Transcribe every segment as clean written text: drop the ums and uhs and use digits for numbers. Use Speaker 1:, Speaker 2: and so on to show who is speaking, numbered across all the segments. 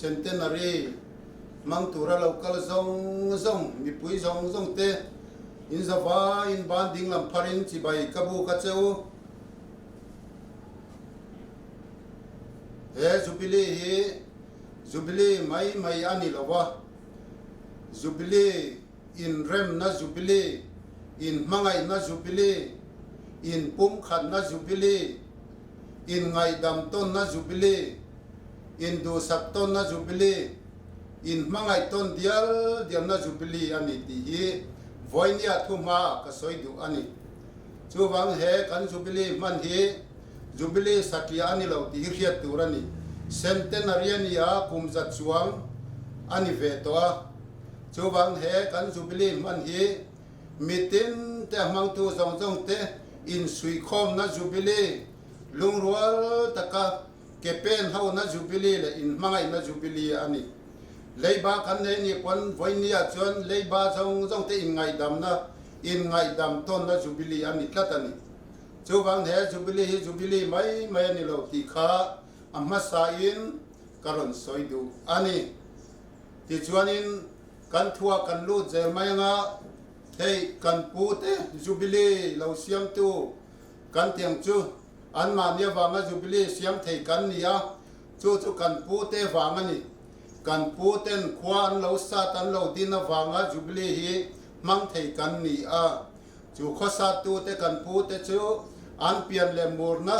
Speaker 1: Centenary hmang tura lo kal zawng zawng mipui zawng zawng te in zavaiin ban ding lam pharin chibai ka buk a che u. He Jubilee hi Jubilee mai mai a ni lo va, Jubilee inremna Jubilee, inhmangaihna Jubilee, inpumkhatna Jubilee, inngaihdam tawnna Jubilee, induhsak tawnna Jubilee, inhmangaih tawn dial dialna Jubilee a ni tih hi vawinia thuhma ka sawi duh a ni. Chuvang he kan Jubilee hman hi Jubilee satliah a ni lo tih hi hriat tur a ni. Centenary a ni a, kum zat chuang a ni ve tawh a. Chuvang he kan Jubilee hman hi mitin te a hmangtu zawng zawng te insuihkhawmna Jubilee, lungrual taka ke pen hona Jubilee leh inhmangaihna Jubilee a ni. Leiba kan nei nih pawn vawinia chuan leiba zawng zawng te inngaihdamna, inngaihdam tawnna Jubilee a ni tlat a ni. Chuvang he Jubilee hi Jubilee mai mai a ni lo tih kha a hmasain ka rawn sawi duh a ni. Tichuanin kan thuah kan lut zel mai anga hei kan pu te Jubilee lo siamtu kan tiang chu anmahni avanga Jubilee siam thei kan ni a, chu chu kan pu te vang a ni. Kan pu ten khua an lo sat an lo din avanga Jubilee hi hmang thei kan ni a. Chu khawsattu te kan pu te chu an pian leh murna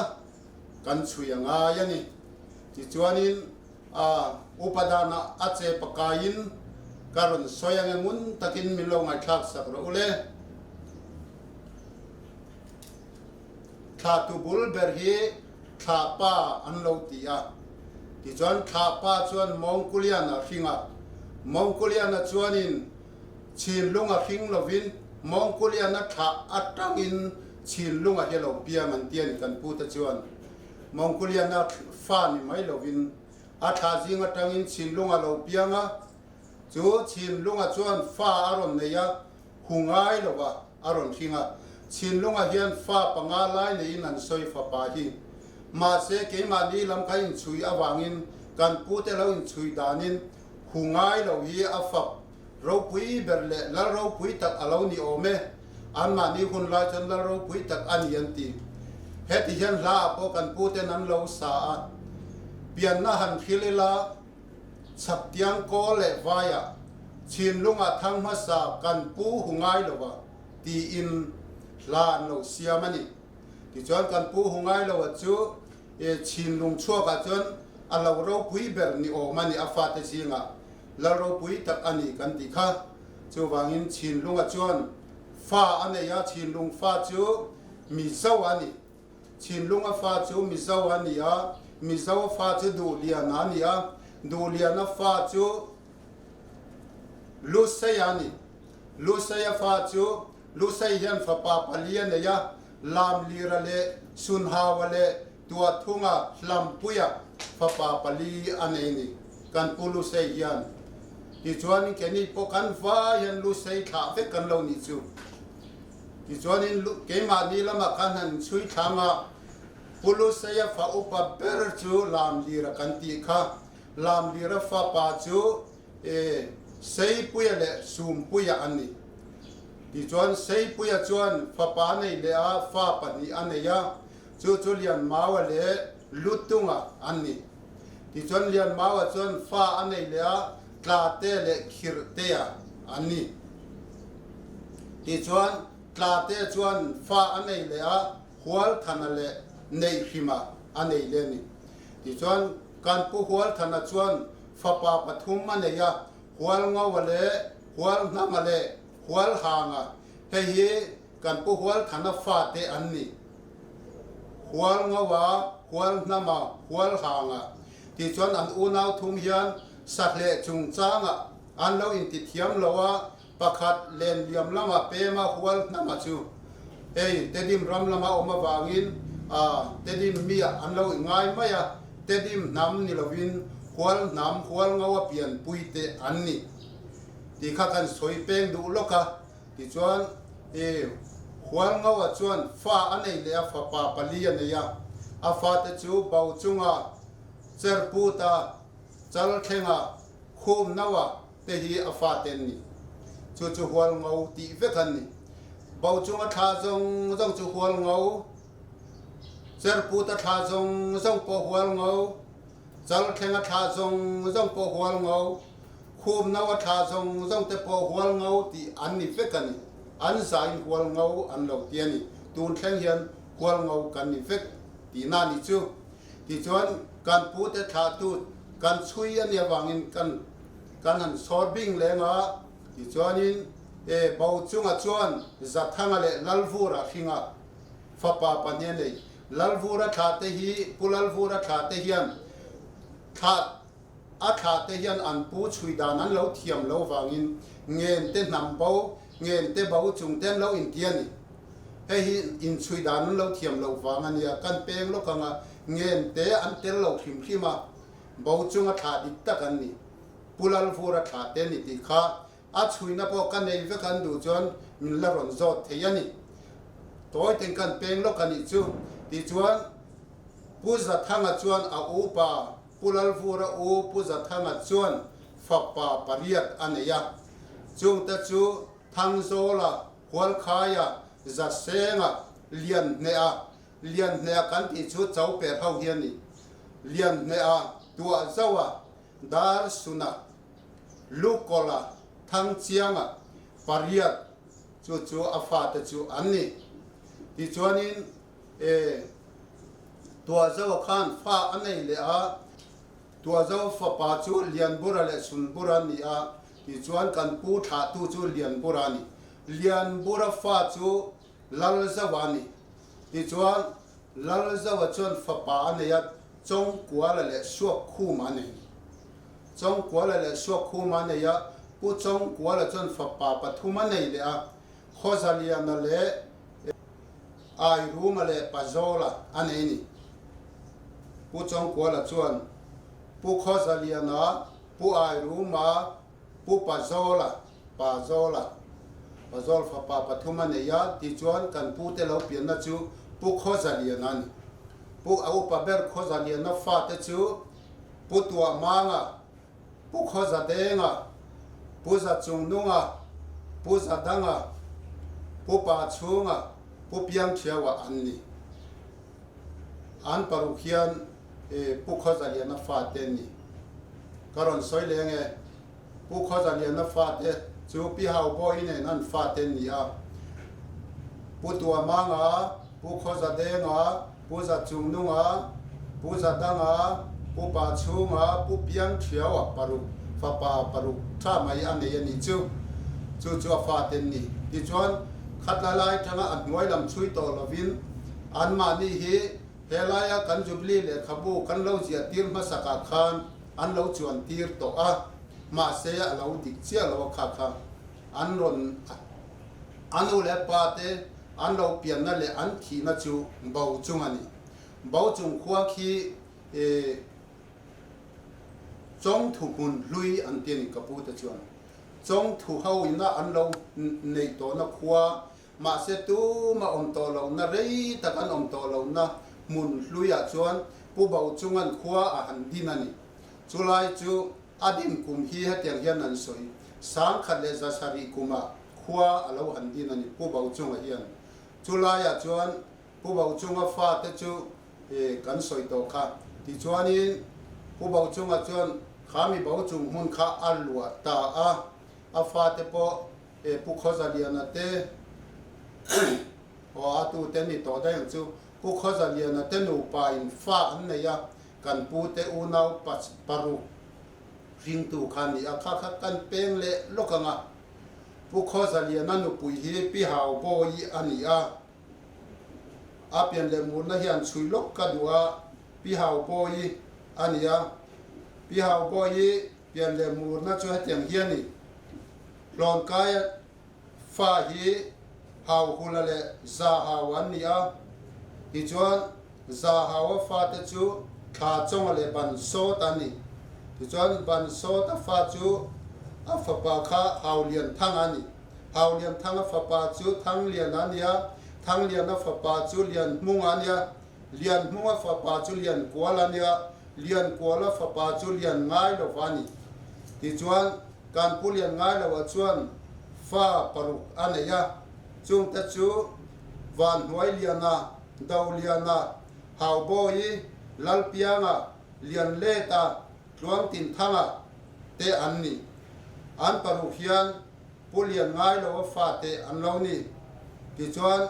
Speaker 1: kan chhui a ngai a ni. Tichuanin a upa danah a che pakaiin ka rawn sawi ange ngun takin min lo ngaihthlak sak rawh u le. Thla tu bul ber hi thla pa an lo ti a. Tichuan thla pa chuan Mawngkuliana hring a. Mawngkuliana chuanin Chhinlung a hring lovin Mawngkuliana thla atangin Chhinlung a hi lo piang an ti a ni kan pute chuan. Mawngkuliana fa ni mai lovin a thla zing atangin Chhinlung a lo piang a, chu Chhinlunga chuan fa a rawn nei a, hu ngai lova a rawn hring a. Chhinlunga hian fa panga lai neiin an sawi fapa hi. Mahse, keimahni lam kha inchhui avangin kan pute lo inchhui danin hu ngai lo hi a fap ropui ber leh lal ropui tak a lo ni awm e, anmahni hun lai chuan lal ropui tak a ni an ti. Heti hian hla ah pawh kan pu ten an lo sa a, pianna han hril ila chhaktiang kawl leh vaiah chhinlungah thang hmasa kan pu hu ngai lo a tiin hla an lo siam a ni. Tichuan kan pu hu ngai lo a chu chhinlung chhuakah chuan a lo ropui ber ni awm a ni a fate zingah. Lal ropui tak a ni kan tih kha. Chuvangin Chhinlunga chuan fa a nei a, Chhinlung fa chu Mizo a ni. Chhinlunga fa chu Mizo a ni a, Mizo fa chu Duhliana a ni a, Duhliana fa chu Lusei a ni. Luseia fa chu Lusei hian fapa pali a nei a, Lamlira leh Sunhaua leh Tuathunga Hlampuia fapa pali a nei ni. Kan pu Lusei hian tichuanin keini pawh kan vai hian Lusei thlah vek kan lo nih chu. Tichuanin keimahni lamah khan han chhui thlang a, Pu Luseia fa upa ber chu Lamlira kan tih kha. Lamlira fapa chu Seipuia leh Sumpuia an ni. Tichuan Seipuia chuan fapa a nei leh a, fa pahnih a nei a. Chu chu Lianmaua leh Lutunga an ni. Tichuan Lianmaua chuan fa a nei leh a, Tlate leh Khirhtea an ni. Tichuan Tlate chuan fa a nei leh a, Hualthana leh Neihhrima a nei leh a ni. Tichuan kan pu Hualthana chuan fapa pathum a nei a, Hualngoa leh Hualhnama leh Hualhanga. Hei hi Kan pu Hualthana fate an ni. Hualngoa, Hualhnama, Hualhanga tih chuan an unau thum hian sahleh chungchangah an lo intithiam lo a, pakhat lenliam lama pema Hualhnama chu hei Tedim ram lama awm avangin Tedim miah an lo inngai mai a, Tedim hnam ni lovin Hualhnam, Hualngoa pianpui te an ni tih kha kan sawi peng duh lawk a. Tichuan, i Hualngoa chuan fa a nei leh a, fapa pali a nei a. A fate chu Bauchunga, Cherputa, Chalthlenga, Khumnaua te hi a fate an ni. Chu chu Hualngo tih vek an ni. Bochunga thla zawng zawng chu Hualngo, Cherputa thla zawng zawng pawh Hualngo, Chalthlenga thla zawng zawng pawh Hualngo, Khumnaua thla zawng zawng te pawh Hualngo tih an ni vek a ni. An zain Hualngo an lo ti a ni. Tun thleng hian Hualngo kan ni vek tihna a nih chu. Tichuan, kan pute thlahtu kan chhui a nih avangin kan kan han sawr bing leng a. Tichuanin, e bo chungah chuan Zathanga leh Lalvura hringa fapa pahnih a nei. Lalvura thlahte hi Pu Lalvura thlahte hian thlah a thlahte hian an pu chhui dan an lo thiam lo vangin ngente hnam bo, ngente bo chungte an lo inti a ni. Hei hi inchhui dan an lo thiam loh vang a nia, kan peng lawk ang a, ngente an tel lo hrim hrim a, bo chunga thlah dik tak an ni. Pu Lalvura thlah te ni tih kha a chhuina pawh ka nei vek an duh chuan min la rawn zawt thei a ni. Tawi ten kan peng lawk a nih chu. Tichuan Pu Zathanga chuan a upa Pu Lalvura u Pu Zathanga chuan fapa pariat a nei a, chungte chu Thangzawla, Hualkhaia, Zasenga, Lianhneha, Lianhneha kan tih chu Chauper ho hi a ni, Lianhneha, Tuahzoa, Darsuna, Lukawla, Thangchianga, pariat chu chu a fate chu an ni. Tichuanin e Tuahzoa khan fa a nei leh a, Tuahzoa fapa chu Lianbura leh Sunbura a ni a, tichuan kan pu thlahtu chu Lianbura a ni. Lianbura fa chu Lalzoa a ni. Tichuan, Lalzoa chuan fapa a nei a, Chawngkuala leh Suakkhuma a nei a ni. Chawngkuala leh Suakkhuma a nei a, Pu Chawngkuala chuan fapa pathum a nei leh a, Khawzaliana leh Airuma leh Pazawla a nei a ni. Pu Chawngkuala chuan Pu Khawzaliana, Pu Airuma, Pu Pazawla, Pazawla, Pazawl fapa pathum a nei a, tichuan kan pute lo pianna chu Pu Khawzaliana a ni. Pu a upa ber Khawzaliana fate chu Pu Tuahmanga, Pu Khawzadenga, Pu Zachungnunga, Pu Zadanga, Pu Pachhunga, Pu Piangthiaua an ni. An paruk hian Pu Khawzaliana fate an ni. Ka rawn sawi leng e. Pu Khawzaliana fate chu Pi Haubawi nen an fate an ni a. Pu Tuamanga, Pu Khawzadenga, Pu Zachungnunga, Pu Zadanga, Pu Pachhunga, Pu Piangthiaua paruk fapa paruk tha mai a nei a nih chu. Chu chu a fate an ni. Tichuan, khatla lai tanga a hnuai lam chhui tawh lovin anmahni hi helaia kan Jubilee lehkhabu kan lo ziah tir hmasakah khan an lo chuan tir tawh a, mahse a lo dik chiah lo a kha kha an rawn a nu leh pa te an lo pianna leh an thihna chu bo chung a ni. Bo chung khua khi e Chawngthu hmun hlui an ti a ni ka pu te chuan. Chawngthu ho ina an lo neih tawhna khua Mahse tuma awm tawh lohna rei tak an awm tawh lohna hmun hluiah chuan Pu Bo chungan khua a han din a ni. Chulai chu a din kum hi hetiang hian an sawi, 1700 kumah khua a lo han din a ni Pu Bo chunga hian. Chulaiah chuan Pu Bo chunga fate chu kan sawi tawh kha. Tichuanin Pu Bo chunga chuan kha mi bo chung hmun kha a luah ta a, a fate pawh He Pu Khawzaliana te aw a tute ni tawh daih ang chu. Pu Khawzaliana te nupa in fa an nei a, kan pu te unau paruk ringtu kha ni a, kha kha kan peng leh lawk ang a. Pu Khawzaliana nupui hi Pi Haubawi a ni a, a pian leh murna hian chhui lawk ka duh a, Pi Haubawi a ni a. Pi Haubawi Pian leh murna chu hetiang hi a ni. Hlawnkaia fa hi Hauhula leh Zahau an ni a, tichuan Zahaua fate chu Thlachawnga leh Bansawta an ni. Tichuan Bansawta fa chu a fapa kha Haulianthanga a ni. Haulianthanga fapa chu Thangliana a ni a, Thangliana fapa chu Lianhmunga a ni a, Lianhmunga fapa chu Liankuala a ni a, Liankuala fapa chu Lian Ngailova a ni. Tichuan, kan Pu Lian Ngailova chuan fa paruk a nei a, chungte chu Vanhnuailiana, Doliana, Haubawi, Lalpianga, Lianleta, Tluangtinthanga te an ni. An paruk hian Pu Lian Ngailova fate an lo ni. Tichuan,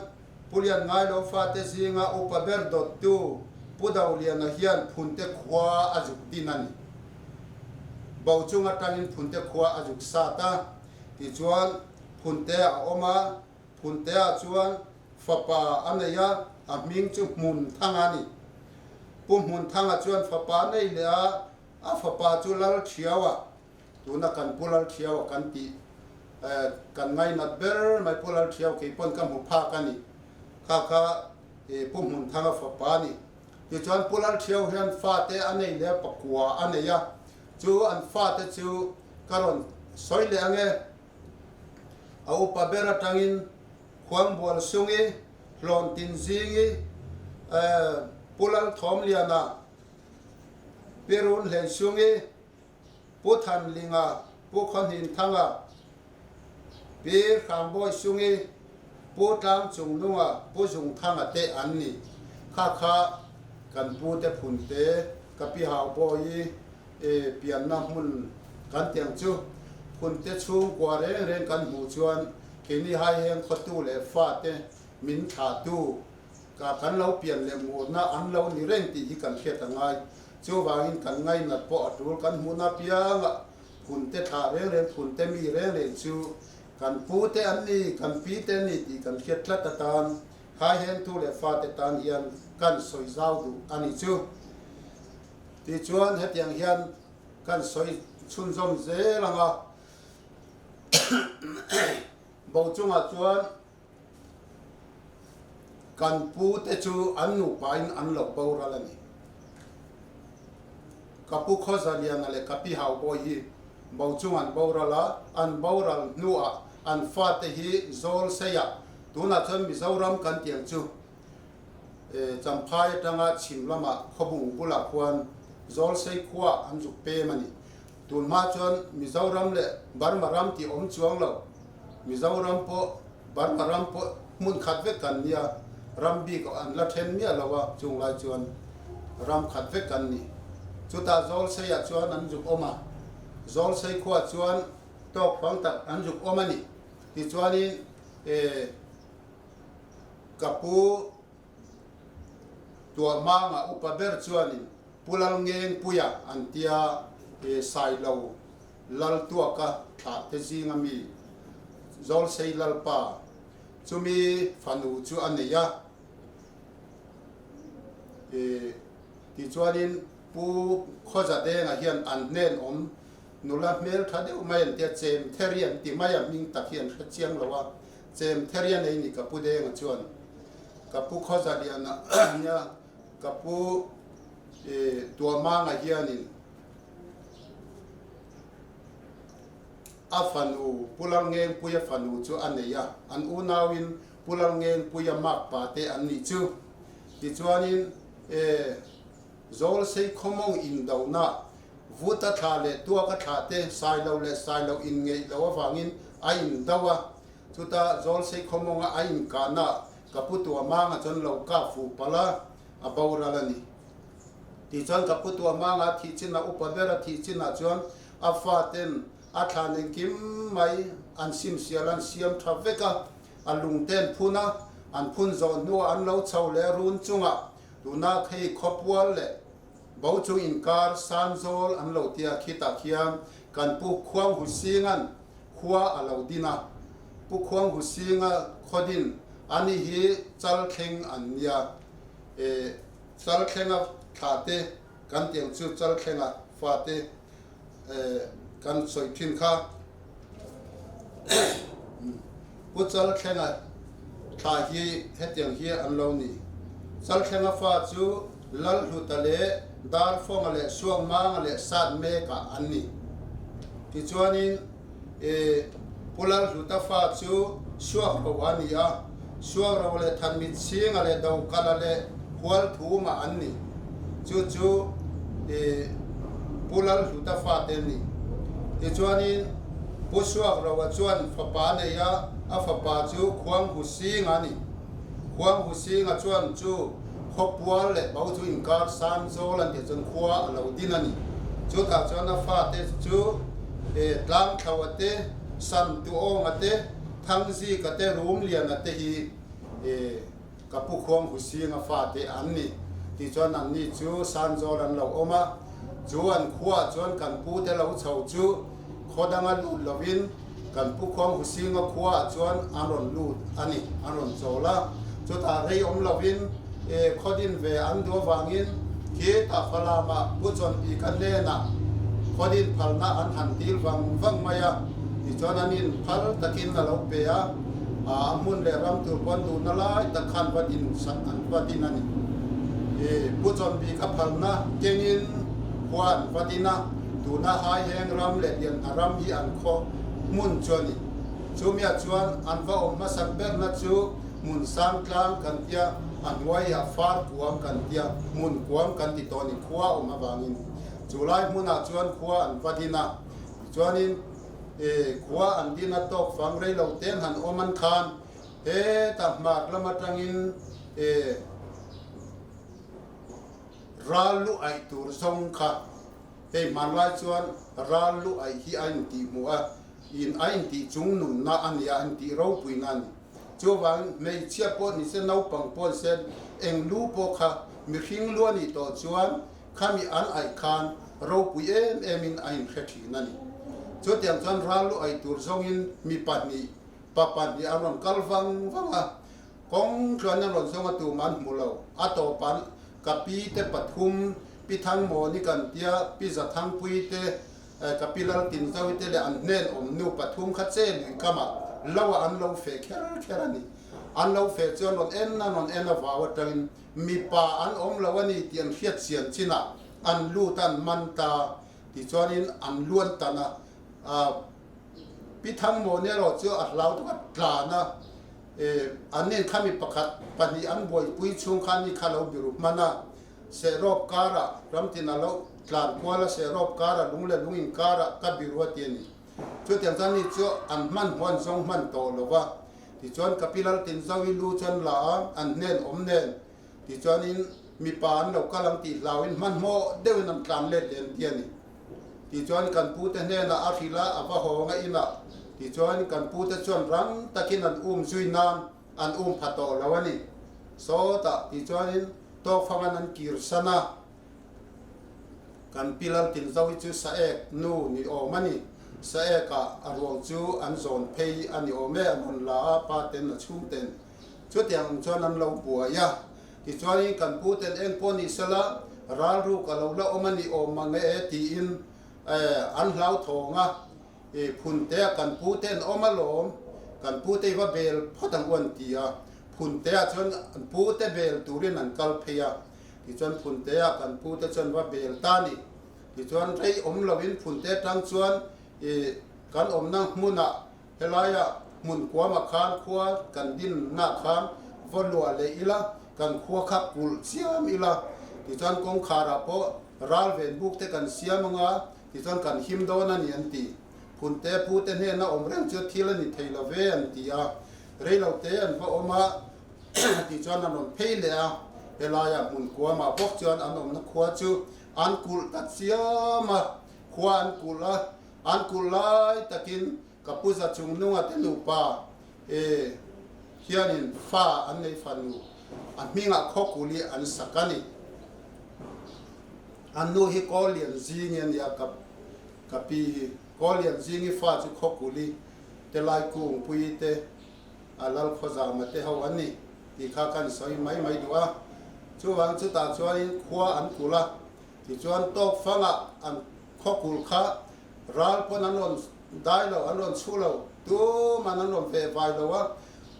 Speaker 1: Pu Lian Ngailo fate zinga upa ber dawttu Pu Doliana hian Phunte khua a zuk din a ni. Bo chung atangin Phunte khua a zuk sat a, tichuan Phunte a awm a, Phunte-ah chuan fapa a nei a, a hming chu Hmunthanga a ni. Pu Hmunthanga chuan fapa a nei leh a, a fapa chu Lalthiaua Tuna kan Pu Lalthiau a kan tih kan ngainat ber mai Pu Lalthiau kei pawn ka hmu phak a ni. Kha kha Pu Hmunthanga fapa a ni. Tichuan Pu Lalthiau hian fate a nei leh pakua a nei a, chu an fate chu ka rawn sawi leh ang e. A upa ber atangin Khuangbual Sungi, Hlawntin Zingi, Pu Lalthawmliana, Pi Runhlei Sungi, Pu Thanlinga, Pu Khawhninthanga, Pi Hrangbawi Sungi, Pu Tlangchungnunga, Pu Zungthanga te an ni. Kha kha kan pu te phun te, ka pi Haubawi pianna hmun kan tiang chu phun te chhungkua reng reng kan hmuh chuan keini haiheng khawtu leh fa te min thlahtu Ka kan lo pian leh murna an lo ni reng tih hi kan hriat a ngai. Chuvangin kan ngainat pawh a tul kan hmuhna piangah phun te thlah reng reng, phun te mi reng reng chu kan pu te an ni, kan pi te an ni tih kan hriat tlat atan haihengtu leh fate tan hian kan sawi zau duh a ni chu. Tichuan hetiang hian kan sawi chhunzawm zel ang a, bo chungah chuan Kan pu te chu an nupain an lo boral a ni. Ka pu Khawzaliana leh ka pi Haubawi hi bo chung an boral a, an boral hnuah an fate hi Zawlseiah, tunah chuan Mizoram kan tih ang chu, Champhai atanga chhim lamah Khawbung bulah khuan Zawlsei khuaah an zuk pem a ni. Tun hma chuan Mizoram leh Burma ram tih awm chuang lo, Mizoram pawh Burma ram pawh hmun khat vek kan nia, ram bik an la then miah lo a, chung lai chuan ram khat vek kan ni. Chutah Zawlseiah chuan an zuk awm a, Zawlsei khuaah chuan tawk fang tak an zuk awm a ni. Tichuanin ka pu Tuahmanga upa ber chuanin Pu Lalngengpuia an tia Sailo Laltuaka thlah te zinga mi Zawlsei Lalpa chumi fanu chu a nei a. Tichuanin Pu Khawzadenga hian an hnen awm nula hmel tha deuh mai an tia Chemtheri an ti mai a, hming tak hi an hre chiang lo a, Chemtheri a nei ni ka Pu Denga chuan ka Pu Khawzaliana nia Ka pu Tuahmanga hianin a fanu Pu Lalngengpuia fanu chu a nei a, an unauin Pu Lalngengpuia makpa te an nih chu. Tichuanin Zawlsei khawmawng indona Vuta thla leh Tuaka thla te Sailo leh Sailo inngeih loh avangin a indo a, chuta Zawlsei khawmawnga a inkahna Ka pu Tuahmanga chuan lo kap fuh palh a, a boral a ni. Tichuan ka pu Tuahmanga a thih chinah, upa ber a thih chinah chuan a faten a thlan engkim mai an simsial an siam tha vek a, a lungte an phun a, an phun zawh hnuah an lo chho leh run chungah tuna hei khawpual leh bo chung inkar Sanzawl an lo tia khitah khian kan pu Khuanghu Singa'n khua a lo din a, Pu Khuanghu Singa khaw din a ni hi Chalthleng an nia. E, Chalthlenga thla te kan tiang chu Chalthlenga fa te e, kan sawi thin kha. Pu Chalthlenga thla hi hetiang hi an lo ni. Chalthlenga fa chu Lalhluta leh Darfawnga leh Suangmanga leh Satmeka an ni. Tichuanin e Pu Lalhluta fa chu Suakro a ni a, Suakro leh Thanmitchhinga leh Dokala leh Hualthuma an ni. Chu chu Pu Lalhluta fate an ni. Tichuanin Pu Suakroa chuan fapa a nei a, a fapa chu Khuanghu Singa a ni. Khuanghu Singa chuan chu khawpual leh bo chu inkar Sanzawl an tih chuan khua a lo din a ni. Chutah chuan a fate chu Tlangthloa te, Santuawnga te, Thangzika te, Rumliana te hi Ka pu Khuang Husinga fate an ni tih chuan anni chu Sanzawl an lo awm a, chu an khuaah chuan kan pu te lo chho chu khaw danga lut lovin kan pu Khuang Husinga khuaah chuan an rawn lut a ni, an rawn chawl a. Chutah rei awm lovin khaw din ve an duh avangin khitah Falamah Pu Chawnpika hnenah khaw din phalna an han dil vang vang mai a, tichuan an inphal takin a lo pe a. A hmun leh ram tur pawn duhna lai tak khan va din sak an va din a ni. I Pu Chawnbik a phalna kengin khua an va din a, tuna Haiheng ram leh Lianhna ram hi an khaw hmun chu a ni. Chumiah chuan an va awm hmasak berna chu hmun sang tlang kan tia, a hnuaiah far kuam kan tia, hmun kuam kan ti tawh a ni, khua awm avangin. Chu lai hmunah chuan khua an va din a, tichuanin, E khua an din a tawk fang rei lo ten han awm an khan hetah hmar lam atangin e ral lu aih tur zawng kha hei hmanlai chuan ral lu aih hi a intih hmuh a in a intih chung nunna a nia a intih ropuina a ni. Chuvangin hmeichhia pawh ni se naupang pawh ni se eng lu pawh kha mihring lu a nih tawh chuan Khami an aih khan ropui em emin a inhre thin a ni. Chutiang chuan ral lu aih tur zawngin mi pahnih, pa pahnih an rawn kal vang vang a, kawng tluan an rawn zawng a tum an hmu lo. A tawpan ka pi te pathum, Pi Thangmawni kan tia, Pi Zathangpui te, ka pi Laltinzawi te leh an hnen awm nu pathum kha che lui kamah lo ah an lo feh kher kher a ni. An lo feh chuan rawn en a rawn en a vau atangin Mipa an awm lo a ni tih an hriat chian chinah an lut a, an man ta tichuanin an luan tan a. Pi Thangmawni erawh chu a hlau deuh a, tlan a. An nen kha mi pakhat pahnih an buaipui chhung khan ni kha lo biru hman a. Sehrawp karah ramtin a lo tlan kual a, sehrawp karah lung leh lung inkarah ka biru a ti a ni. Chutiang chuan ni chu an hman hmuh an zawng hman tawh lo va. Tichuan ka pi Laltinzo i lu chuan la a, an hnen awm nen. Tichuanin mipa an lo kal ang tih hlauin hmanhmawh deuhin an tlan let leh an ti a ni. Tichuan kan pute hnenah a hrilh a, a va hawng a inah. Tichuan kan pute chuan rang takin an um zui nan an um pha tawh lo a ni. Sawtah tichuanin tawkfangan an kir san a. Kan pi Laltinzo hi chu Saek nu ni awm a ni. Saek ah a ruang chu an zawn phei a ni awm e, an rawn la a, pa ten a chhung ten chutiang ang chuan an lo buai a. Tichuanin kan pu ten eng pawh ni sela ralruk a lo la awm a ni awm mang e tiin an hlauthawng a. I Phuntea kan pu te an awm alawm, kan pu te i va bel phawt ang u an ti a. Phuntea chuan an pu te bel turin an kal phei a. Tichuan Phuntea kan pu te chuan va bel ta ni. Tichuan rei awm loin Phunte atang chuan i kan awmna hmunah helaia hmun kuamah khan khua kan dinna khan va luah leh ila, kan khua kha kulh chiam ila. Tichuan kawngkharah pawh ral ven buk te kan siam anga tichuan kan him dawn a ni an ti. Phunte pu te hnena awm reng chu thil a ni thei lo ve an ti a. Rei lo te an va awm a. Tichuan an rawn phei leh a, helaia hmun kuamah bawk chuan an awmna khua chu an kulh ta chiam a, khua an kulh a, an kulh lai takin ka pu za chung nunga te nupa e hianin fa an nei fanu a hmingah khawkul hi an sak a ni. An nu hi Kawlian Zingi a ni a, ka ka pi hi Kawlian Zingi fa chu Khawkuli te Laikungpuii te a lal khawzama te ho an ni tih kha kan sawi mai mai duh a. Chuvang chutah chuanin khua an kulh a, tichuan tawk fangah an khaw kulh kha ral pawn an rawn dai lo, an rawn chhu lo, tuman an rawn veh vai lo a,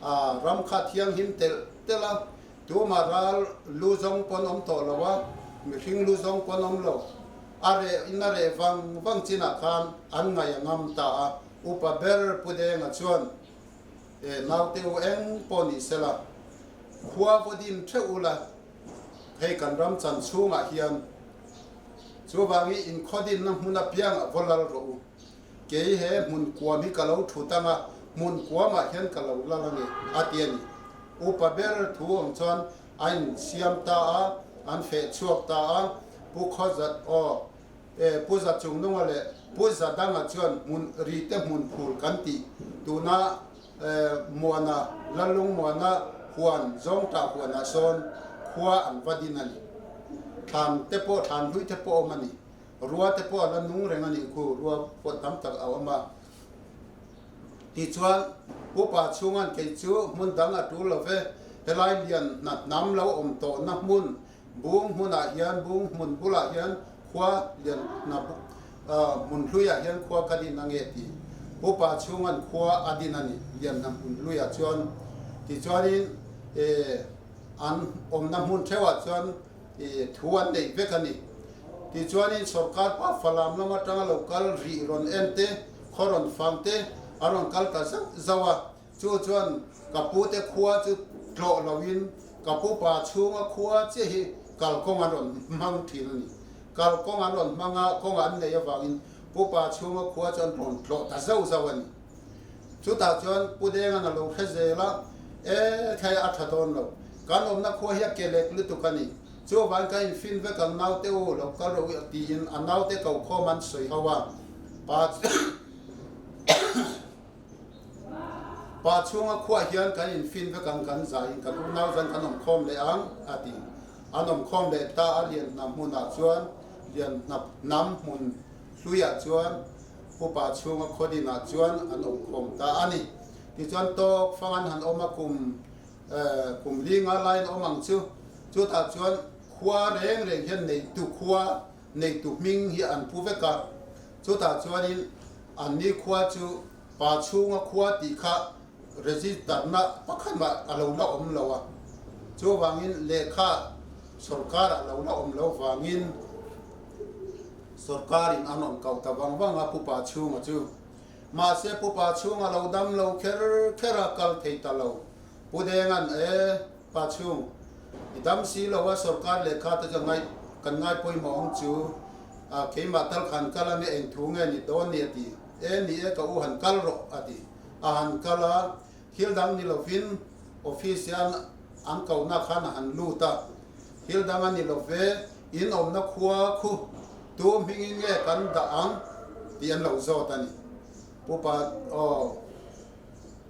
Speaker 1: a ram kha thianghlim telh telh a, tumah ral lu zawng pawn awm tawh lo a, mihring lu zawng pawn awm lo, a reh in a reh vang vang chinah khan an ngaih a ngam ta a, upa ber Pu Denga chuan E naute u eng pawh ni sela, khua vaw din theuh ula, hei kan ram chan chhungah hian. Chuvangin in khawdinna hmun apiangah vaw lal rawh u. Kei he hmun kuam hi ka lo thut ang a, hmun kuamah hian ka lo lal ange, a ti a ni. Upa ber thu ang chuan a insiam ta a, an feh chhuak ta a, Pu Khawzat aw, e, Pu Zachungnunga leh Pu Zadanga chuan hmun ri te hmun phul kan tih tuna e, Muana, Lallungmuana huan zawngtah huanah sawn khua an va din a ni. Thlan te pawh, thlan hlui te pawh awm a ni. Rua te pawh a la nung reng a nih khu, rua pawh tam tak a awm a. Tichuan, upa chhunga'n kei chu hmun dang a tul lo ve, helai lian hna hnam lo awm tawhna hmun, bung hmunah hian, bung hmun bulah hian khua lian hna hmun hluiah hian khua ka din ange ti. Upa chhunga'n khua a din a ni, lian hna hmun hluiah chuan. Tichuanin, an awmna hmun theuhah chuan thu an neih vek a ni. Tichuanin sorkar pa Falam lam atanga lo kal rih rawn en te, khaw rawn fang te a rawn kal ta zauh zauh a. Chu chuan ka pu te khua chu tlawh loin ka pu pa chhunga khua chiah hi kalkawng an rawn hmang thin a ni. Kalkawng an rawn hmang a, kawng an neih avangin pu pa chhunga khua chu an rawn tlawh ta zauh zauh a ni. Chutah chuan Pu Denga'n a lo hre zel a, E, thlai a tha dawn lo. Kan awmna khua hi a ke lek lutuk a ni. Chuvang ka infin vek ang naute u, lo kal rawh u tiin a naute ko khawm an sawi ho a. Pa Pa chhunga khuah hian kan infin vek ang kan zaiin kan unau zan kan awm khawm leh ang a ti. An awm khawm leh ta a Lianhnam hmunah chuan Lianhnam hmun hluiah chuan Upa chhunga khawdinah chuan an awm khawm ta a ni. Tichuan tawk fang an han awm a, kum kum li nga laiin awm ang chu. Chutah chuan khua reng reng hian neitu khua, neitu hming hi an pu vek a. Chutah chuanin anni khua chu pa chhunga khua tih kha register-na pakhat mah a lo la awm lo a. Chuvangin lehkha sorkar-ah lo la awm lo vangin, Sorkarin an rawn kau ta vang vang a Pupa chhunga chu. Mahse Pupa chhunga lo dam lo kher kher a kal thei ta lo. Pu Denga'n E, Pa chhung, i dam si lo a sorkar lehkha te chu ngai kan ngai pawimawh ang chu. A, keimah tal khan kal ange eng thu nge ni dawn ni a ti. E ni e ka u han kal rawh a ti. A han kal a, thil dang ni lovin office hian an kohna khan a han lut a. Thil dang a ni lo ve, in awmna khua khu tu hmingin nge kan dah ang tih an lo zawt a ni. Pu Pa aw,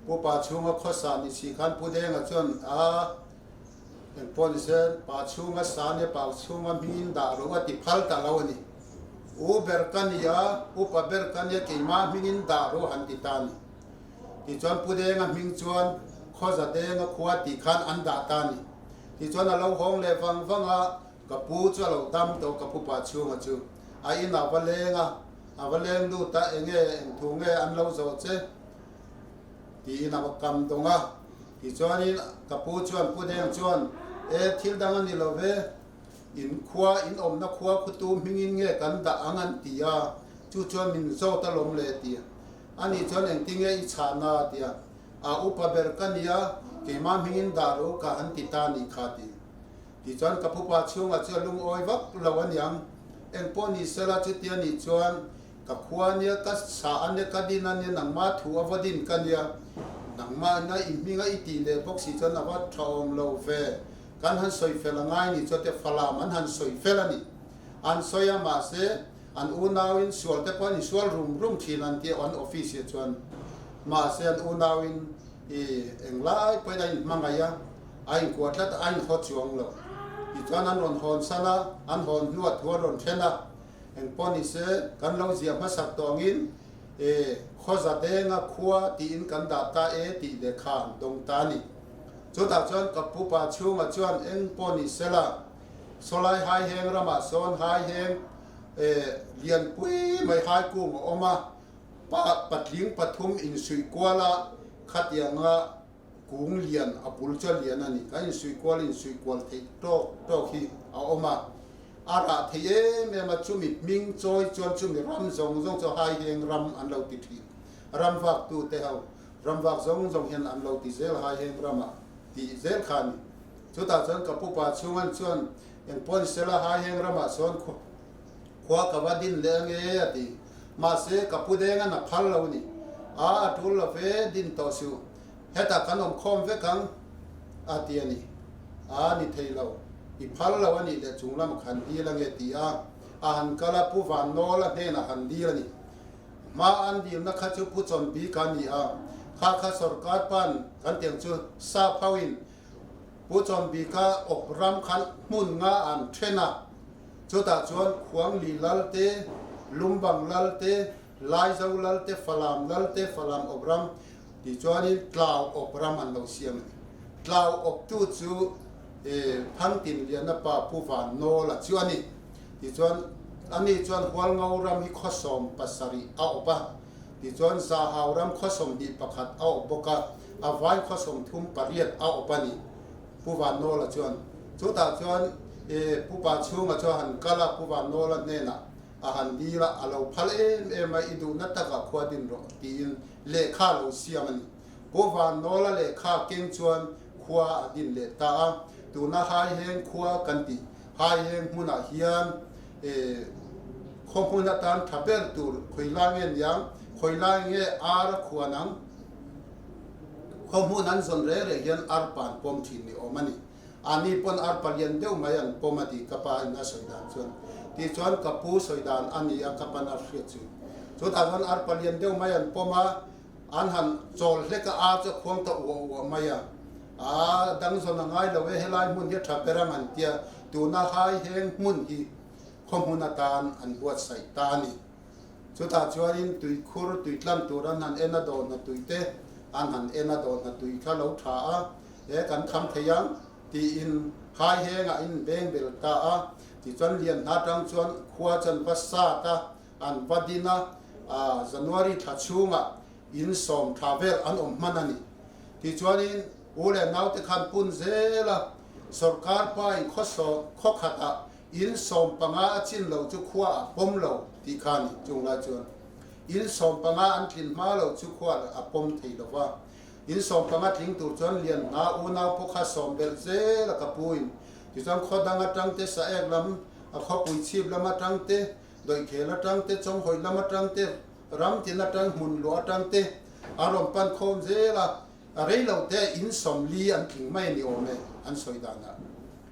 Speaker 1: Pu Pa chhunga khawsa ni si khan Pu Denga chuan a engpawh ni se Pa chhunga sa nia Pa chhunga hmingin dah rawh a ti phal ta lo a ni. U ber ka ni a, upa ber ka nia keimah hmingin dah rawh han ti ta a ni. Tichuan Pu Denga hming chuan Khawza Denga khua tih khan an dah ta a ni. Tichuan a lo hawng leh vang vang a, ka pu chu a lo dam tawh ka pupa chhunga chu a in a va leng a, a va leng lut a, enge eng thu nge an lo zawh che? tiin a va kam dawng a. Tichuanin ka pu chuan Pu Deng chuan, E thil dang a ni lo ve, in khua in awmna khua khutu hmingin nge kan dah ang an ti a, chu chuan min zawt alawm le ti a. Ani chuan engtinge i chhahna a ti a. A upa ber ka nia, keimah hmingin dah ro ka han ti ta nih kha ti. Tichuan ka pupa chhungah chu a lungawi vak lo aniang. Engpawh ni sela chutia nih chuan ka khua ania, ka sa ania, ka din ania, nangmah thu a va din ka nia. Nangmah ina i hminga i tih leh bawk si chuan a va tha awm lo ve. Kan han sawi fel a ngai nih chuan te Falam an han sawi fel a ni. An sawi a mahse An unauin sual te pawh an insual rum rum thin an ti an office ah chuan. Mahse an unauin i englai pawhin a inhmangaih a, a inkuah tlat a, a inhaw chuang lo. Tichuan an rawn hawn san a, an hawn hnuah thu an rawn then a. Engpawh ni se kan lo ziah hmasak tawh angin i khawza denga khua tiin kan dah ta e tih lehkha an dawng ta a ni. Chutah chuan ka pupa chhungah chuan engpawh ni sela Sawlai haiheng ramah sawn haiheng lianpui mai haikung a awm a, pa patling pathum insuih kual a, khatianga kung lian a bul chu a lian a ni. Kan insuih kual insuih kual theih tawk tawk hi a awm a, a rah thei em em a, chumi hming chawi chuan chumi ram zawng zawng chu haiheng ram an lo ti thin. Ram vak tute ho, ram vak zawng zawng hian an lo ti zel haiheng ramah tih zel kha a ni. Chutah chuan ka pupa chhungan chuan engpawh ni sela haiheng ramah sawn khua Khua ka va din leh ange a ti. Mahse, ka pu deng an a phal lo ni. A a tul lo ve, din tawh suh. Hetah kan awm khawm vek ang a ti a ni. A ni thei lo. I phal lo a nih leh chung lam khan dil ange ti a, a han kal a, Pu Vannawla hnenah han dil a ni. Hma an dilna kha chu Pu Chawnbi ka ni a, kha kha sorkar pan kan tiang chu sap ho in Pu Chawnbika awp ram khan hmun nga an then a, chutah chuan Khuangli lal te, Lumbang lal te, Laizo lal te, Falam lal te, Falam awp ram tih chuanin Tlau awp ram an lo siam a ni. Tlau awptu chu Thangtinliana pa Pu Vannawla chu a ni. Tichuan ani chuan Hualngo ram hi khaw 17 a awp a, tichuan Zahau ram khaw 21 a awp bawk a, a vai khaw 38 a awp a ni. Pu Vannawla chuan chutah chuan e Pu Pachhunga chu a han kal a, Pu Vannawla hnenah a han dil a, a lo phal em em a, i duhna takah khua din rawh tiin lehkha a lo siam a ni. Pu Vannawla lehkha keng chuan khua a din leh ta a, tuna Haiheng khua kan tih Haiheng hmunah hian e khaw hmun atan tha ber tur khawi lai nge niang, khawi lai nge ar a khuan ang? Khaw hmun an zawn reng reng hian arpa an pawm thin ni awm a ni. Ani pawn arpa lian deuh mai an pawm a ti ka pa in a sawi dan chuan. Tih chuan ka pu sawi dan a ni a ka pan a hriat chu. Chutah chuan arpa lian deuh mai an pawm a, an han chawl hlek a, ar chu a khuang ta uah uah mai a. A dang zawn a ngai lo e, helai hmun hi a tha ber ang an tia, tuna hai heng hmun hi khaw hmun atan an buatsaih ta a ni. Chutah chuanin tuikhur tui tlan tur an han en a dawhna tui te an han en a dawhna tui kha lo tha a, he kan kham thei ang tiin hai hengah in beng bel ta a. Tichuan Lianhna atang chuan khua chu an va sat a, an va din a, January thla chhungah in sawm tha vel an awm hman a ni. Tichuanin u leh naute khan pun zel a, sorkar pa in khaw khatah In 15 a chin lo chu khua a pawm lo tih kha a ni. Chung lai chuan in 15 an tlin hma lo chu khua a pawm thei lo va. In 15 tling tur chuan lian hna unau pawh kha sawm belh zel a ka pu in. Tichuan khaw dang atang te, saek lam, a khawpui chhip lam atang te, dawihkhel atang te, chawnghawih lam atang te, ram tin atang, hmun luah atang te a rawn pan khawm zel a. A rei lo te in 40 an tling mai a ni awm e, an sawi danah.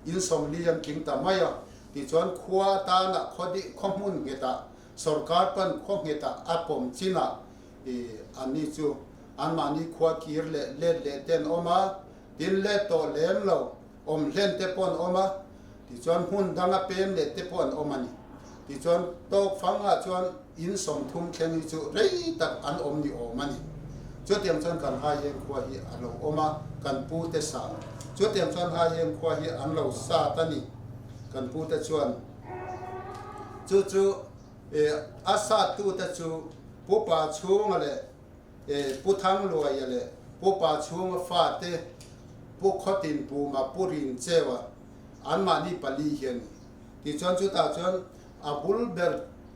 Speaker 1: In 40 an tling ta mai a, tichuan khua atana khaw dih khaw hmun nghetah sorkar pan khaw nghetah a pawm chinah i anni chu anmahni khua kir leh let leh te an awm a, tin let tawh lem lo awm hlen te pawh an awm a, tichuan hmun danga pem leh te pawh an awm a ni. Tichuan tawk fangah chuan in 30 thleng hi chu rei tak an awm ni awm a ni. Chutiang chuan kan Haiheng khua hi a lo awm a, kan pu te sa. Chutiang chuan Haiheng khua hi an lo sat a ni, kan pu te chuan. Chu chu a sat tu te chu Pu Pa Chhunga leh Pu Thangluaia leh Pu Pa Chhunga fa te, Pu Khawtin Puma, Pu Rincheua, anmahni pali hi a ni. Tichuan chutah chuan a bul ber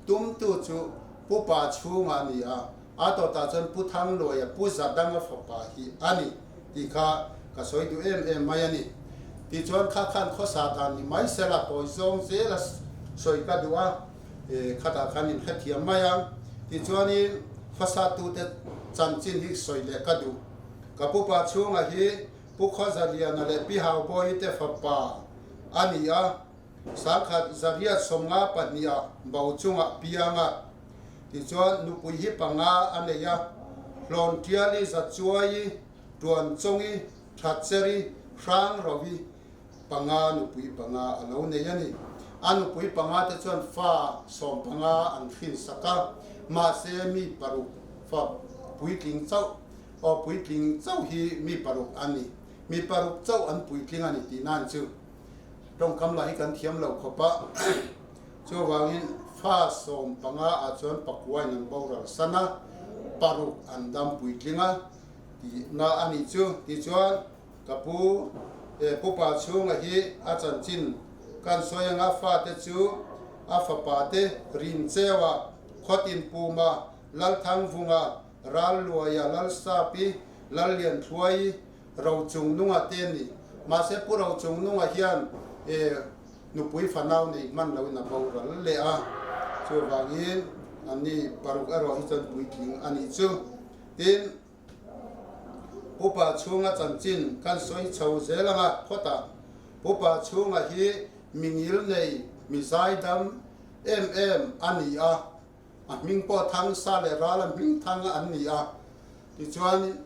Speaker 1: tumtu chu Pu Pa Chhunga a ni a, a tawtah chuan Pu Thangluaia, Pu Zadanga fapa hi a ni tih kha ka sawi duh em em mai a ni. Tichuan kha khan khawsa dan ni mai sela tawi zawng zela sawi ka duh a, khatah khan in hrethiam mai ang. Tichuanin khawsatute chanchin hi sawi leh ka duh. Ka Pu Pa Chhunga hi Pu Khawzaliana leh Pi Haubawi te fapa a ni a, sangkhat 852 ah bo chungah piang a. Tichuan nupui hi panga a nei a, Hlawn Tiali, Zachuai, Tuan Chawngi, Thatcheri, Hrang Rovi panga nupui panga a lo nei a ni. A nupui panga te chuan fa 15 an hrin sak a, mahse mi paruk fa puitling chauh aw puitling chauh hi mi paruk a ni. Mi paruk chauh an puitling a ni tih nan chu tawngkam lah hi kan thiam lo khawp a. Chuvangin fa 15 ah chuan pakuain an boral san a, paruk an dam puitling a tihna a nih chu. Tichuan ka pu eh pu pa chhunga hi a chanchin kan sawi anga fate chu a fapa te Rincheua, Khawtinpuma, Lalthangvunga, Ralluaia, Lalsapi, Lallianthluai, Rochungnunga te a ni. Mahse Pu Rochungnunga hian e nupui fanau nei hman loin a boral leh a. Chuvangin anni paruk erawh hi chuan puitling a nih chu. Tin, Pupa chhunga chanchin kan sawi chho zel anga phawtah Pupa chhunga hi mi ngil nei, mi zaidam em em a ni a, a hming pawh thang sa leh ral a hming thang an ni a, tichuan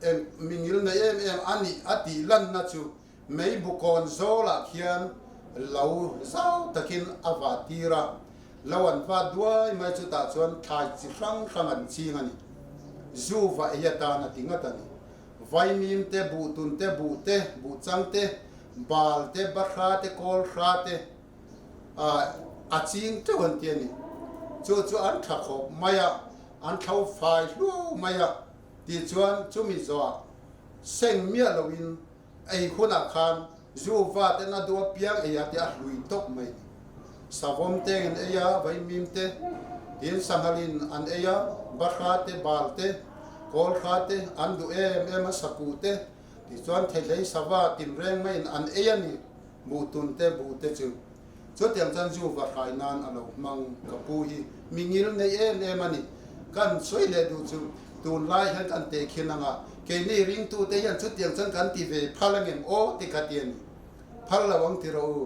Speaker 1: eng mi ngil nei em em a nih a tih lanna chu Mei bukawn zawlah khian lo zau takin a vah tir a, lo an vah duai mai chutah chuan thlai chi hrang hrang an ching a ni. Zu va ei atan a ti ngat a ni. Vaimim te, buhtun te, buh te, buhchang te, bal te, bahra te, kawlhra te a ching teuh an ti a ni. Chu chu an tha khawp mai a, an thlo fai hluau mai a, tichuan chumi zawhah seng miah loin Ei hunah khan zu va ten a duh apiang ei a ti a hlui tawp mai ni. Savawm teng an ei a, vaimim te, tin sanghalin an ei a, bahra te, bal te, kawlhra te an duh em em a, sakuh te, tichuan theihlei sava tinreng maiin an ei a ni, buhtun te, buh te chu. Chutiang chuan zu va hrai nan a lo hmang ka pu hi mi ngil nei em em a ni. Kan sawi leh duh chu tunlai hian kan tehkhin ang a, keini ringtute hian chutiang chuan kan ti ve phal angem aw ti kha ti a ni. Phal lo ang ti rawh u.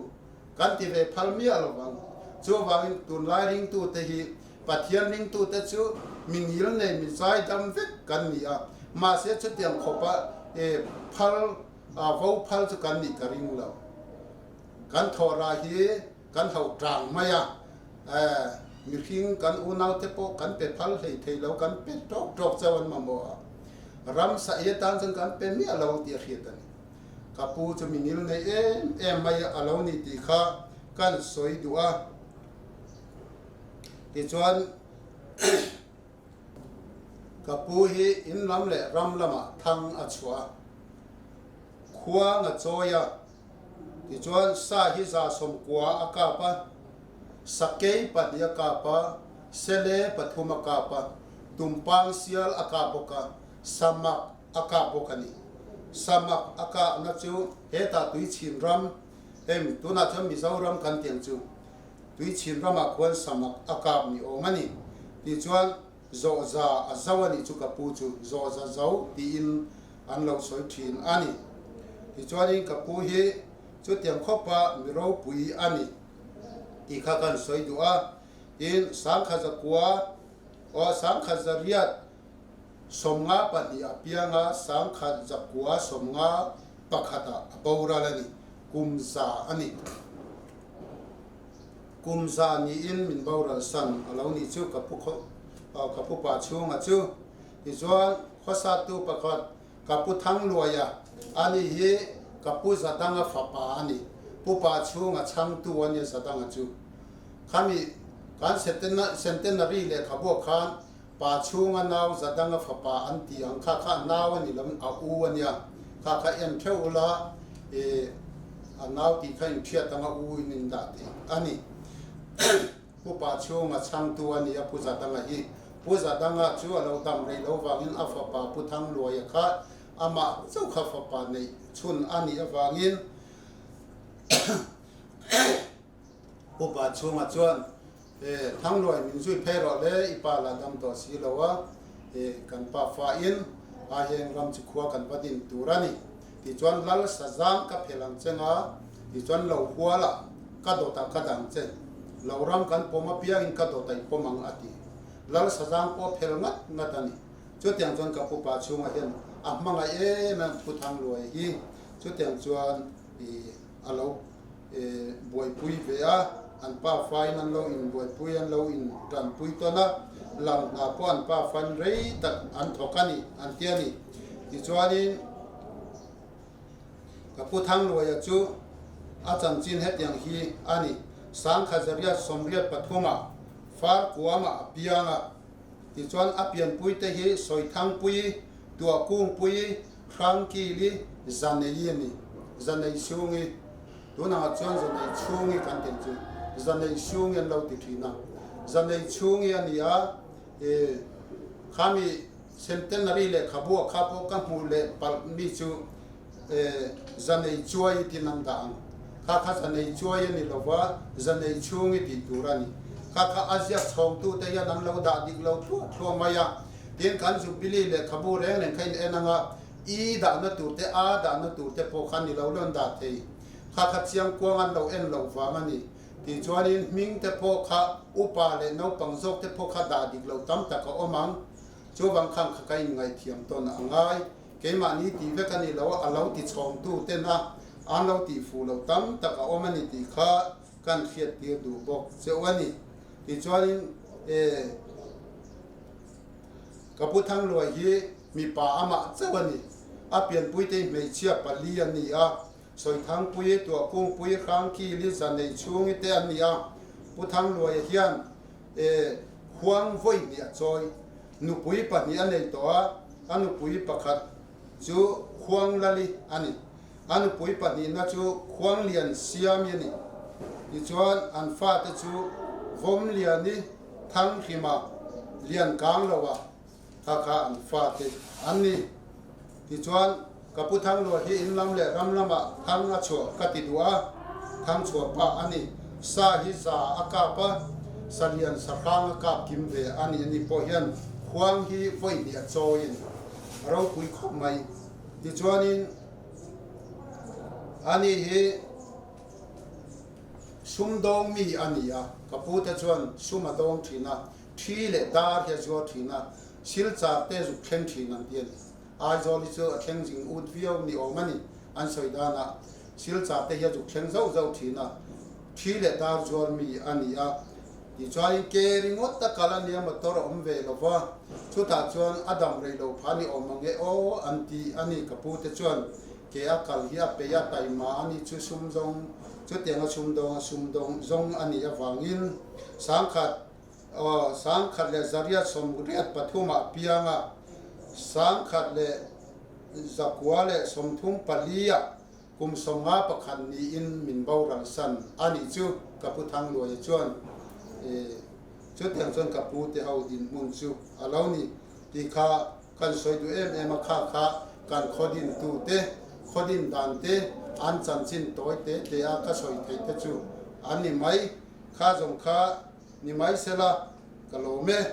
Speaker 1: Kan ti ve phal miah lo vang. Chuvangin tunlai ringtute hi Pathian ringtute chu mi ngil nei mi zaidam vek kan ni a, mahse chutiang khawpa phal vo phal chu kan nih ka ring lo. Kan thawhrah hi kan hauh tang mai a, mihring kan unaute pawh kan pe phal hlei thei lo, kan pe tawk tawk chauh an mamawh a, ramsa ei atan chuan kan pe miah lo tih a hriat a ni. Ka pu chu mi ngil nei em em mai a lo ni tih kha kan sawi duh a, tichuan ka pu hi in lam leh ram lamah thang a chhuah a, khuang a chawi a, Tichuan sa hi 190 a kap a, sakei pahnih a kap a, sele pathum a kap a, tumpang sial a kap bawk a, samak a kap bawk a ni. Samak a kahna chu hetah Tuichhin ram, heng tunah chuan Mizoram kan tih ang chu, Tuichhin ramah khuan samak a kap ni awm a ni. Tichuan Zawhza a zo a nih chu ka pu chu Zawhza zo tiin an lo sawi thin a ni. Tichuanin ka pu hi chutiang khawpa mi ropui a ni tih kha kan sawi duh a. Tin, 1009 aw 1892 a piang a, 1991 ah a boral a ni, kum za a ni. Kum za niin min boral san a lo nih chu ka pu ka pu pa chhunga chu. Tichuan khawsattu pakhat ka pu Thangluaia a ni hi ka pu Zadanga fapa a ni. Pu pa chhunga chhangtu a nia Zadanga chu. Khami kan centenary lehkhabuah khan pa chhunga nau Zadanga fapa an ti ang kha kha a nau a ni lo a u a nia. Kha kha en theuh ula i a nau tih kha inhriat anga u in in dah tih a ni. Pu pa chhunga chhangtu a ni a Pu Zadanga hi. Pu Zadanga chu a lo dam rei lo vangin a fapa Pu Thangluaia kha amah chauh kha fapa neih chhun a nih avangin Pu Pa chhungah chuan, E, Thangluai min zui phei rawh le, i pa la dam tawh si lo a, e, kan pa fa in a heng ram chu khua kan va din tur a ni. Tichuan Lal Sazang ka phel ang che nga, tichuan lo hual ah ka dawt ah ka dang che, lo ram kan pawm apiangin ka dawt ah i pawm ang a ti. Lal Sazang pawh a phel ngat ngat a ni. Chutiang chuan ka pu pa chhungah hian a hmangaih em em Pu Thangluai hi, chutiang chuan i a lo buaipui ve a, an pa fain an lo inbuaipui, an lo intanpui tawn a, lang hna pawh an pa fain rei tak an thawk a ni, an ti a ni. Tichuanin ka Pu Thangluaia chu a chanchin hetiang hi a ni, 1983 ah Farkuamah a piang a, tichuan a pianpuite hi Sawithangpui, Tuahkungpui, Hrangkili, Zanei a ni, Zanei Chhungi. Tunah chuan Zanei Chhungi kan tih chu Zanei Chhungi an lo ti thin a. Zanei Chhungi a ni a, e khami centenary lehkhabu kha pawh ka hmuh leh palh mi chu e Zanei Chuai tin an dah ang. Kha kha Zanei Chuai a ni lo va, Zanei Chhungi tih tur a ni. Kha kha a ziak chhawngtute hian an lo dah dik lo thluah thluah mai a. Tin, kan Jubilee lehkhabu reng reng kha in en ang a, I dahna tur te, A dahna tur te pawh kha ni lo lo an dah thei. Kha kha chiang kuang an lo en loh vang a ni. Tichuanin hming te pawh kha upa leh naupang zawk te pawh kha dah dik loh tam tak a awm ang. Chuvang khan kha ka inngaihthiam tawn a ngai. Keimahni tih vek a ni lo a, a lo ti chhawngtu ten a an lo tih fuh loh tam tak a awm a ni tih kha kan hriattir duh bawk cheu a ni. Tichuanin e ka Pu Thangluai hi mipa amah chauh a ni. A pianpuite hi hmeichhia pali a ni a, Sawithangpui, Tuahkungpui, Hrangkili, Zaneichhungi te an ni a. Pu Thangluaia hian e huang vawi hnih a chawi. Nupui pahnih a nei tawh a, a nupui pakhat chu Khuanglali a ni. A nupui pahnihna chu Khuanglian Siami a ni. Tichuan an fate chu Vawmliani, Thanghrima, Liankangloa kha kha an fate an ni. Tichuan ka Pu Thanglua hi in lam leh ram lamah thang a chhuah ka ti duh a, thang chhuah pah a ni. Sa hi za a kap a, sa lian sa hrang a kap kim ve a ni. Ani pawh hian khuang hi vawi hnih a chawiin a ropui khawp mai. Tichuanin ani hi sumdawng mi a ni a, ka pu te chuan sum a dawng thin a, thi leh dar hi a zuar thin a, silchar te zuk thleng thin an ti a ni. Aizawl hi chu a thleng zing ut viau ni awm a ni, an sawi danah silchar te hi a zuk thleng zauh zauh thin a, thi leh dar zuar mi a ni a. Tichuanin ke ringawt a kal a nia motor a awm ve lo va, chutah chuan a dam rei lo pha ni awm ang e aw an ti a ni. Ka pu te chuan ke a kal hi a peih a, taima a ni chu sum zawng chutianga sumdawng a sumdawng zawng a nih avangin sangkhat aw 1983 ah piang a, 1934 ah Kum 51 niin min boral san a nih chu ka pu Thangluaia chuan e chutiang chuan ka pu te ho dinhmun chu a lo ni tih kha kan sawi duh em em a, kha kha kan khaw din tu te khaw din dan te an chanchin tawi te te a ka sawi theih te chu an ni mai kha zawng kha ni mai sela ka lawm e.